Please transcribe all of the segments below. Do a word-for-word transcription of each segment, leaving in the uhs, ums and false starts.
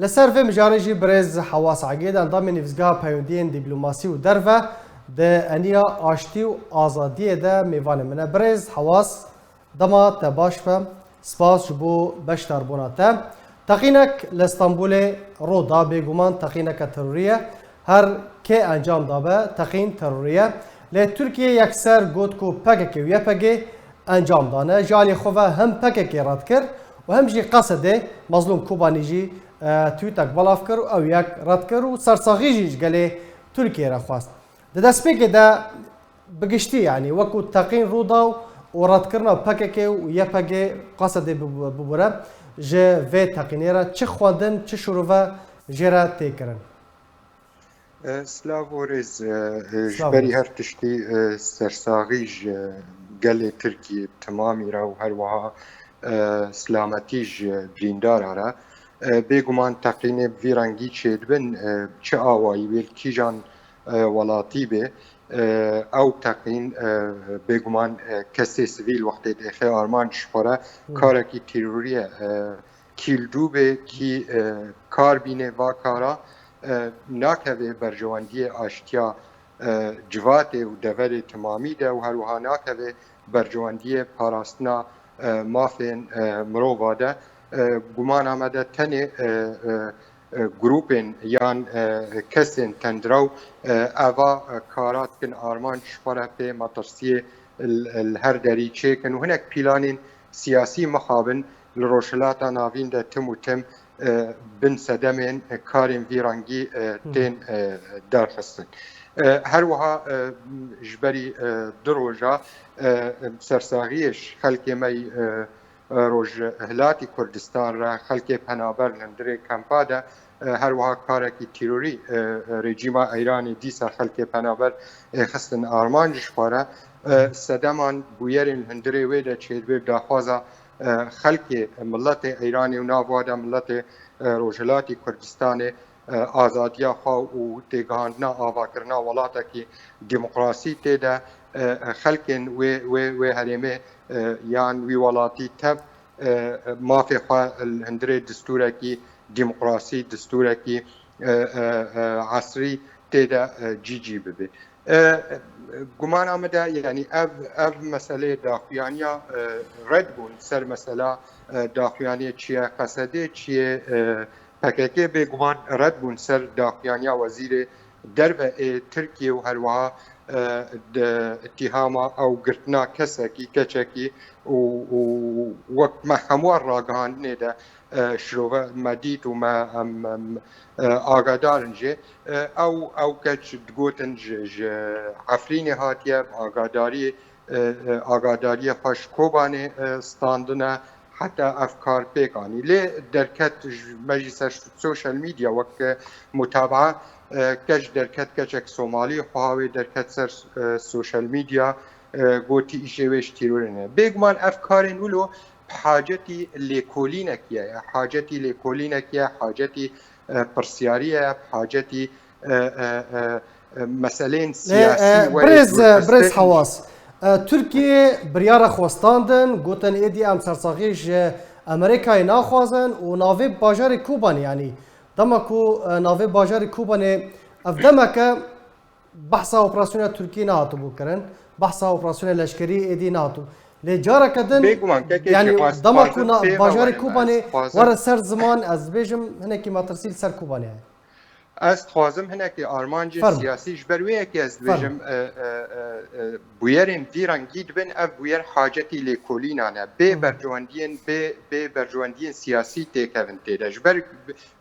Li ser vê mijarê jî birêz Hewas Egêd, endamê Nivîzgeha Peywendiyên Dîplomasî û Derve, di Eniya Aştî û Azadiyê de mêvanê min e. Birêz Hewas, dema te baş be. Spas ji bo beşdarbûna te. Teqînek li Stenbolê rû da, bêguman teqîneke terorî ye. Her kê encam dabe, teqîn terorî ye. Lê Tirkiye yekser got ku P K K û Y P G encam dane. Ji alî xwe ve him P K K red kir û him jî Qesedê, Mezlûm Kobanî jî, e, twîtek belav kir û ew yek red kir û sersaxî jî ji gelê Tirkiyê re xwest. Di destpêkê de bi giştî, yanî wekû teqîn rû da û redkirina P K K û Y P G Qesedê bib-, bibûre, ji vê teqînê re çi xwendin, çi şirove jê re tê kirin? E, silav û rêz, e, e, ji Silav berî rêz. her tiştî, e, sersaxî ji gelê Tirkiyê bi temamî re û her wiha, e, silametî ji birîndara re. E, bêguman teqînê bi vî rengî çêdibin, e, çi awayî wê li kîjan, e, welatî bê, e, ew teqîn, e, bêguman, e, kesê sivîl wextê dêxê armanc ji xwe re Hı. karekî terorî ye. E, kî li dû bê, kî, e, kar bîne va kara, e, nakeve berjewendiyê aştiya, e, civatê û deverê temamî de û her wiha nakeve berjewendiyê parastina, e, mafên, e, mirova de. E, gumana me de tenê, e, e, e, grûpên yan, e, kesên tendrew, e, eva, e, kara dikin armanc ji xwe re pê metirsiyê li, li her derî çêkin û hinek pîlanên siyasî mixabin li Rojhilata Navîn de tim û tim, e, bin sedemên, e, karên vî rengî, e, Hı. tên, e, derxistin. E, her wiha, e, ji berî, e, du roja, e, sersaxiyê ji xelkê me yî, e, e, Rojhilatî Kurdistan re, xelkê penaber li hundirê kempa de, e, her wiha karekî terorî, e, e, rejîma Îranê dîsa xelkê penaber, e, xistin armanc ji xwe re. E, sedeman bûyerên li hundirê wê de çêdibe daxwaza, e, xelkê, miletê Îranê û nav wa de miletê, e, Rojhilatî Kurdistanê, e, azadiya xwe û têgihandina avakirina welatekî demokrasî tê de, e, e, xelkên wê, wê, wê herêmê, e, yan wî welatî tev, e, e, mafê xwe li hundirê distûrekî demokrasî, distûrekî, e, e, e, esrî tê de, e, cî cî bibe. E, gumana min de, yanî ev, ev meseleyê daxuyaniya, e, red bûn ser mesela, e, daxuyaniyê çi ye Qesedê, çi ye, e, P K K, bêguman red bûn ser daxuyaniya wezîrê derve ê Tirkiyê û her wiha, e, di îtîhama ew girtina kesekî, keçekî û, û wek me hemû ragihandinê de, e, şirove me dît û me em, em, e, agadar in jê. E, ew, ew keç digotin ji, ji Efrînê hatiye, bi agadariyê, e, e, agadariyê xwe ji Kobanê, e, standine, heta ev kar pêk anî. Lê derket ji, me jî ser social media wek, e, mutabaa, e, keç derket, keçek Somalî, xweha wê derket ser, e, social media, e, gotî îşê wê ji tîrorê ne. Bêguman ev karên wilo bi hacetî lêkolînekî ye, hacetî lêkolînekî ye, hacetî, e, pirsiyarî ye, bi hacetî, e, e, e, e, meseleyên Lê, siyasî e, were birêz, e, dûrxistin. Birêz Hewas, e, Tirkiye biryara xwe standin, gotin êdî em sersaxî ji Amerîkayê naxwazin û navê bajarê Kobanê, yanî dema ku, e, navê bajarê Kobanê ev demeke behsa operasyona Tirkiyê nehatibû kirin, behsa operasyona leşkerî êdî nehatibû. Lê careke din, Bêguman, kekê yanî jî ez dema dixwazim ku na-, pê me bajarê werim, Kobanê ez dixwazim were ser ziman, ez dibêjim hinekî metirsî li ser Kobanê heye. Ez dixwazim hinekî armancên Fermo. siyasî ji ber wê yekê ez Fermo. dibêjim, e, e, e, e, bûyerên vî rengî dibin, ev bûyer hacetî lêkolînan e. Bê Hı. berjewendiyên, bê, bê berjewendiyên siyasî têkevin tê de. Ji ber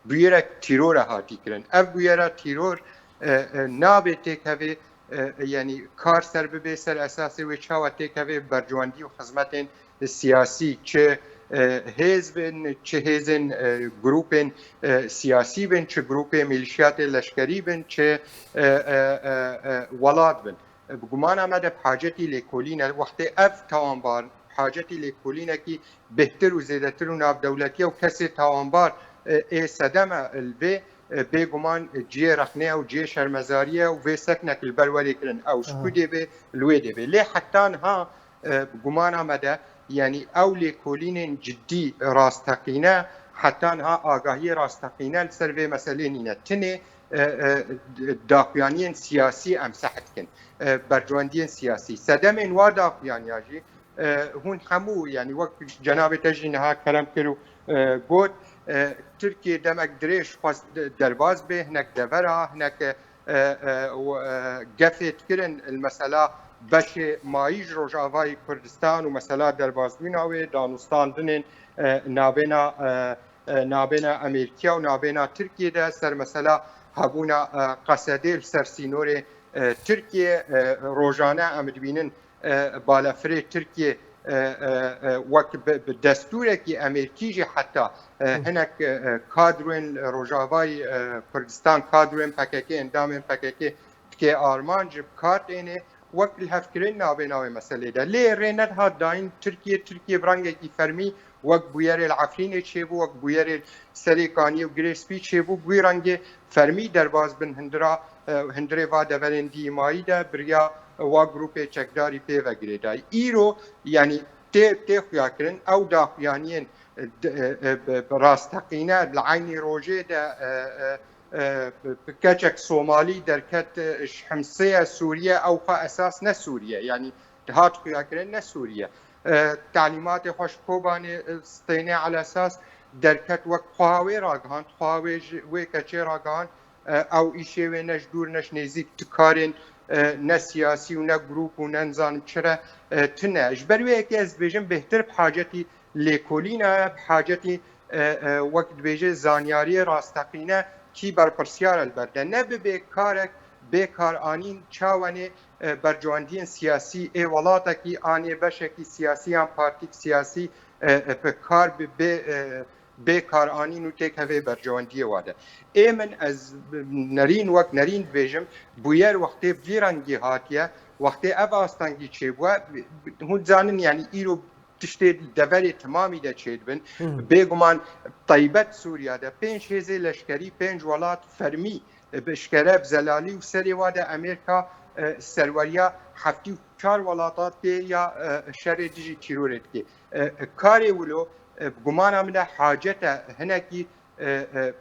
bûyerek tîror e hatî kirin. Ev bûyera tîror, e, e, nabe têkevê, e, e, yanî kar ser bibe, ser esasê wê çawa têkevê berjewendî û xizmetên siyasî, çi, e, hêz bin, çi hêzên, e, grûpên, e, siyasî bin, çi grûpê mîlîşiyatê leşkerî bin, çi, e, e, e, e, welat bin. Bi gumana me de bi hacetî lêkolîn e. Wextê ev tawanbar hacetî lêkolînekî bêhtir û zêdetir û navdewletî ye û kesê tawanbar, e, ê sedem e li vê, e, bêguman cihê rexnê ye û cihê şermezariyê ye û vê seknek li ber werê kirin. Ew ji Aha. ku dê bê, li wê dê bê. Lê heta niha, e, bi gumana me de, yanî ew lêkolînên cidî, rasteqîne, heta niha agahiyê rasteqîne li ser vê meselê nîne. Tinê, e, e, daxuyaniyên siyasî em seh dikin. E, bercewendiyên siyasî. Sedemên wa daxuyaniya jî, e, hûn hemû, yanî wek cenabê te jî niha kerem kir û, e, got, e, Tirkiye demek dirêj xwest de-, derbas bê, hinek devera, hinek, e, e, û, e, gefê dikirin li mesela beşê mayî ji Rojavayê Kurdistan û mesela derbasbûna wê, danûstandinên, e, nabêna, e, e, nabêna Amerîkiya û nabêna Tirkiye de ser mesela hebûna, e, qesedê li ser sînorê, e, Tirkiye, e, rojane em dibînin, e, balefirê Tirkiye, e, e, e, wek bi, bi destûrekî Amerîkî jî heta, e, hinek, e, e, kadroyên Rojavayî, e, Kurdistan, kadroyên P K K, endamên P K K dikê armanc bi kar têne, wek lihevkirin nabêna wê meselê de. Lê rê nedihat dayîn Tirkiye, Tirkiye bi rengekî fermî wek bûyerê li Efrînê çêbû, wek bûyerê Serê Kaniyê û Girê Spî çêbû, bi wî rengê fermî derbas bin hindira, e, hundirê va deverên dîmayî de biriya wa grûpê çekdarî pê ve girêdayî. Îro, yanî tê, tê xuyakirin, ew daxuyaniyên, e, d-, e, e, bi, bi rasteqîne li eynî rojê de, e, e, e, bi, bi keçek Somalî derket, e, ji Himsiye Sûriye, ew xwe esas ne Sûriye, yanî hat xuyakirin ne Sûriye. E, talîmatê xwe ji Kobanê, e, stêne elesas derket, wek xweha wê ragihand, xweha wê ji wê keçê ragihand, e, ew îşê wê ne ji dûr ne ji nêzîk ti karên, e, ne siyasî û ne grûp û ne nizanim çi re, e, tune. Ji ber wê yekê ez dibêjim bêhtir bi hacetî lêkolîna ye, bi hacetî, e, e, wek dibêje zanyariyê rasteqîne kî berpirsiyar e li ber de. Ne bibe karek bê karanîn çawenê, e, bercewendiyên siyasî ê welatekî anê beşekî siyasî yan partîk siyasî, e, e, bi kar bi bê, e, bê karanîn û têkevê bercewendiyê wa de. Ê min ez nerîn wek nerîn dibêjim, bûyer wextê bi vî rengî hatiye, wextê ev astengî çêbûye, hûn dizanin, yanî îro tiştê deverê timamî de çêdibin. Hmm. Bêguman taybet Sûriya de pênc hêzê leşkerî, pênc welat fermî, e, bi eşkere, bi zelalî û serê wa de Amerîka, e, serweriya heftê û çar welata tê ya, e, şerê dijî tîrorê dike. E, e, karê wilo, e, bi gumana min de hacet e hinekî, e, e,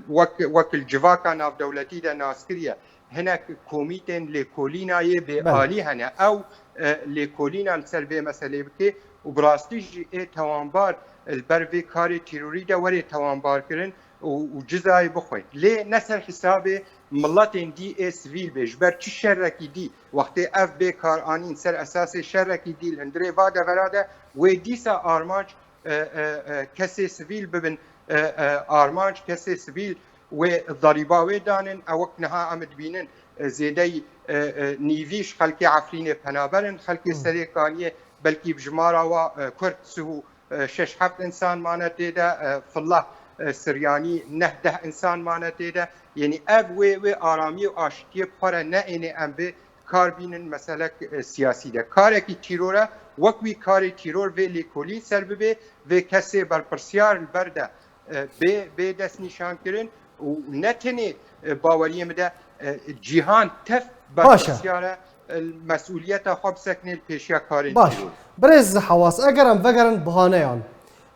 wek, wek li civaka navdewletî de nas kiriye, hinek komîtên lêkolîna yê bêalî hene. Ew, e, lêkolîna li ser vê meselê bike û bi rastî jî ê tewanbar li ber vê karê tîrorî de were tewanbarkirin û, û cizayê bixwe. Lê ne ser hesabê miletên dî ê sivîl bê. Ji ber çi şerekî dî, wextê ev bê karanîn ser esasê şerekî dî li hundirê va devera de, wê dîsa armanc, e, e, e, kesê sivîl bibin, e, e, armanc kesê sivîl wê zerîba wê danin. Ew wek niha em dibînin, e, zêdeyî, e, e, nîvî ji xelkê Efrînê penaber in, xelkê Hmm. Serê Kaniyê belkî bi jimara wa, e, Kurd sih û, e, şeş heft însan mane tê de, e, Fillah, e, Siryanî neh deh însan mane tê de. Yanî ev wê, wê aramiyê û aşitiyê bi xwe re neêne em bê kar bînin meselek, e, siyasî de. Karekî tîror e, wek wî karê tîror vê lêkolîn ser bibe, vê kesê berpirsiyar li ber de, e, bê, bê destnîşankirin û ne tenê, e, baweriyê min de, e, cîhan tev Baş e. berpirsiyar e, e, mesûliyeta xwe bisekine li pêşiya karên Baş. tîror. Birêz Hewas, eger em vegerin bihaneyan,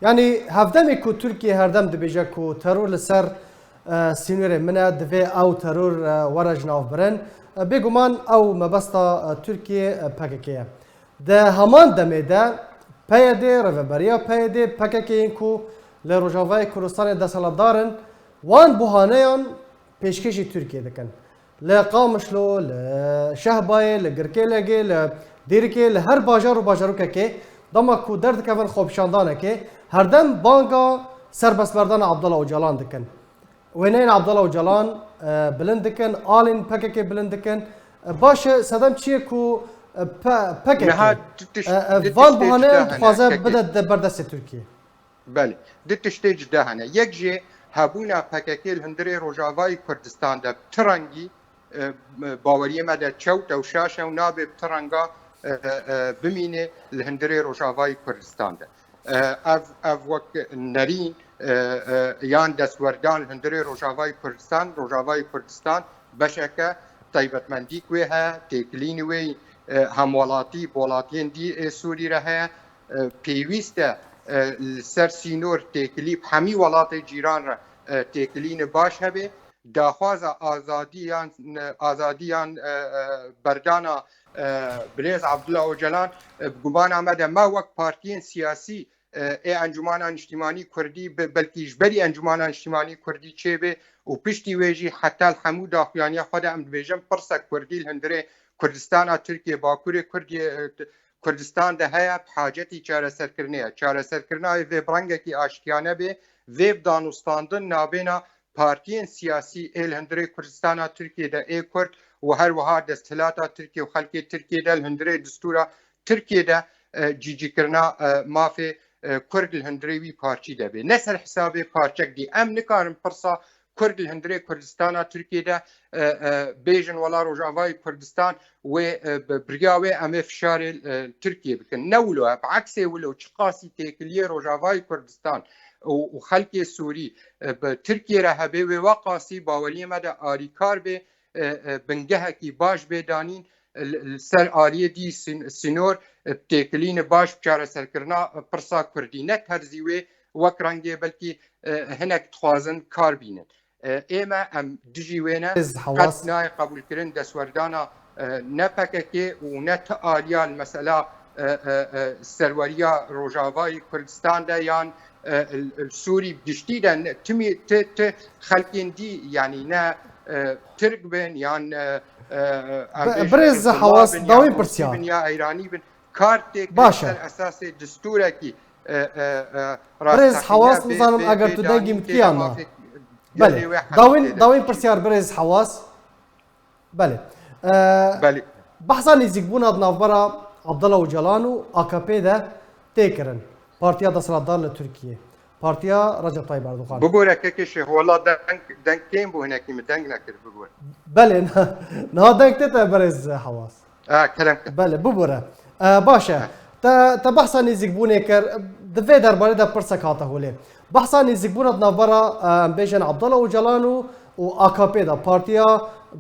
yanî hevdemê ku Tirkiye herdem dibêje ku teror li ser, e, sînorê min e, divê ew teror, e, were ji nav birin. E, bêguman ew mebesta, e, Tirkiye, e, P K K ye. Di heman demê de P Y D, rêveberiya P Y D, P K K yên ku li Rojavayê Kurdistanê desthilatdar in, wan buhaneyan pêşkêşî Tirkiye dikin. Li Qamişlo, li Şehbayê, li Girkêlegê, li Dêrikê, li her bajar û bajarokekê, dema ku derdikevin xwepişandanekê, herdem banga serbestberdana Abdullah Ocalan dikin. Wêneyên Abdullah Ocalan, e, bilind dikin, alên P K K bilind dikin. E, baş e, sedem çi ye ku, e, P-, P K K, Niha du tişt-, e, e, du van tiştê buhaneyê cuda hene, dixwaze P K K. bide de berdestê Tirkiye? Belê. Du tiştê cuda hene. Yek jê hebûna P K K li hundirê Rojavayê Kurdistan de bi ti rengî, e, baweriyê me de çewt e û şaş e û nabe bi ti renga, e, e, bimîne li hundirê Rojavayê Kurdistan de. E, ev, ev wek nerîn, e, e, yan destwerdan li hundirê Rojavayê Kurdistan, Rojavayê Kurdistan beşeke taybetmendîk wê heye, têkilînî wê, e, hemwelatî, bi welatiyên dî ê Sûrî re heye. E, pêwîst e e, li ser sînor têkilî bi hemî welatê cîran re, e, têkilîne baş hebe. Daxwaza azadiyan, e, azadiyan, e, e, berdana, e, Birêz Abdullah Ocalan, e, bi gumana me de me wek partiyên siyasî, e, ê Encûmana Niştimanî Kurdî, be-, belkî ji berî Encûmana Niştimanî Kurdî çêbe û piştî wê jî heta li hemû daxuyaniya xwe de em dibêjin pirsa Kurdî li hundirê Kurdistana Tirkiye, Bakurê Kurdiyê, e, Kurdistan de heye, bi hacetî çareserkirinê ye. Çareserkirina wê vê bi rengekî aştiyane bê, vê bi danûstandin nabêna partiyên siyasî ê li hundirê Kurdistana Tirkiye de ê Kurd û her wiha desthilata Tirkiye û xelkê Tirkiye de li hundirê distûra Tirkiye de, e, cîcîkirina, e, mafê, e, Kurd li hundirê wî parçî de bê. Ne ser hesabê parçek dî. Em nikarin pirsa Kurd li hundirê Kurdistana Tirkiye de, e, e, bêjin wela Rojavayê Kurdistan wê, e, bi biriya wê em ê fişarê, e, Tirkiye bikin. Ne wilo e, bi eksê wilo çiqasî têkiliyê Rojavayê Kurdistan û, û xelkê Sûrî, e, bi Tirkiye re hebe wê weqasî baweriyê me de alîkar bê, e, e, bingehekî baş bê danîn, e, li, li ser aliyê dî sîn-, sînor, e, têkilîne baş bi çareserkirina, e, pirsa Kurdî. Ne terzî wê wek rengê belkî, e, hinek dixwazin kar bînin. E, ê me em dijî wê ne, Rêz Hewas. Qet nayê qebûlkirin destwerdana, e, ne P K K û ne ti aliya li mesela, e, e, e, serweriya Rojavayê Kurdistan de yan, e, li, li Sûrî bi giştî de ne, timî ti, ti xelkên dî, yanî ne, e, Tirk bin yan, e, e, em Bi-, bêjin Birêz Hizbullah Hewas, bin ya dawî Hûsî pirsiyar. Bin ya Eyranî bin, kar tê kirin Baş e. Ser esasê distûrekî, e, e, e, Birêz Hewas, nizanim eger tu dengî min dikiya na. Belê. Dawîn, dawîn pirsiyar Birêz Hewas. Belê. E, Belê. Behsa nêzîkbûna di navbera Abdullah Ocalan û A K P de tê kirin. Partiya desthilatdar li Tirkiyê. Partiya Recep Tayyip Erdogan. Bibore kekê Şêx, wela deng, deng kêm bû, hinekî min deng nekir, bibore. Belê, niha deng tê te Birêz Hewas. E, kerem ke. Belê, bibore. E, baş e. E. Te, te behsa nêzîkbûnê kir, di vê derbarê de pirsek hate holê. Behsa nêzîkbûna di navbera, e, em bêjin Abdullah Ocalan û, û A K P de, Partiya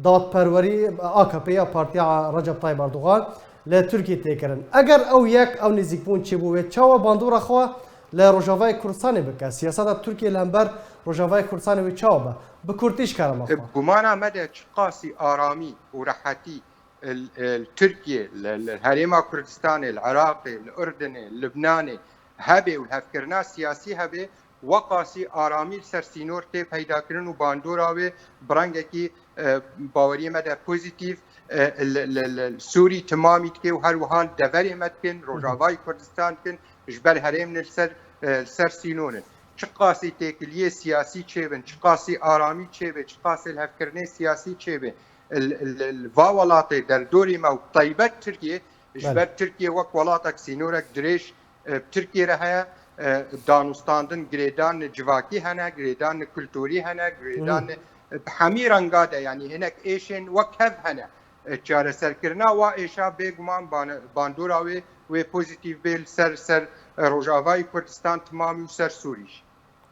Dadperwerî, A K P ya Partiya Recep Tayyip Erdogan li Tirkiyê tê kirin. Eger ew yek, ew nêzîkbûn çêbû, wê çawa bandora xwe li Rojavayê Kurdistanê bike? Siyaseta Tirkiyê li hember Rojavayê Kurdistanê wê çawa be? Bi kurtî ji kerema xwe. Gumana me de çiqasî aramî û rehetî li, li Tirkiye, li, li Herêma Kurdistanê, li Iraqê, li Urdinê, li Libnanê hebe û li hevkirina siyasî hebe, weqasî aramî li ser sînor tê peydakirin û bandora wê bi rengekî, e, baweriyê me de pozîtîf, e, li, li, li Sûrî timamî dike û her wiha li deverê me dikin, Rojavayê Kurdistan dikin, ji ber herêmên li ser, e, li ser sînorin. Çiqasî têkiliyê siyasî çêbin, çiqasî aramî çêbe, çiqasî lihevkirinê siyasî çêbe, li, li, li va welatê derdorê me û taybet Tirkiye, ji Belê. Ber Tirkiye wek welatek sînorek dirêj, e, bi Tirkiye re heye, e, danûstandin, girêdan civakî hene, girêdan kulturî hene, girêdan, Hı. e, bi hemî renga de, yanî hinek êşên wek hev hene. E, çareserkirina wa êşa bêguman ban-, bandora wê, wê pozîtîf bê li ser, ser, e, Rojavayê Kurdistan timamî û ser Sûrî jî.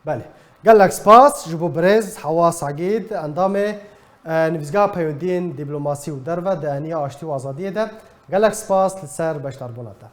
Belê. Gelek spas ji bo birêz Hewa Sagîd, endamê, e, Nivîzgeha Peywendiyên Dîplomasî û Derve di Eniya Aştî û Azadiyê de. Gelek spas li ser beşdarbûna te.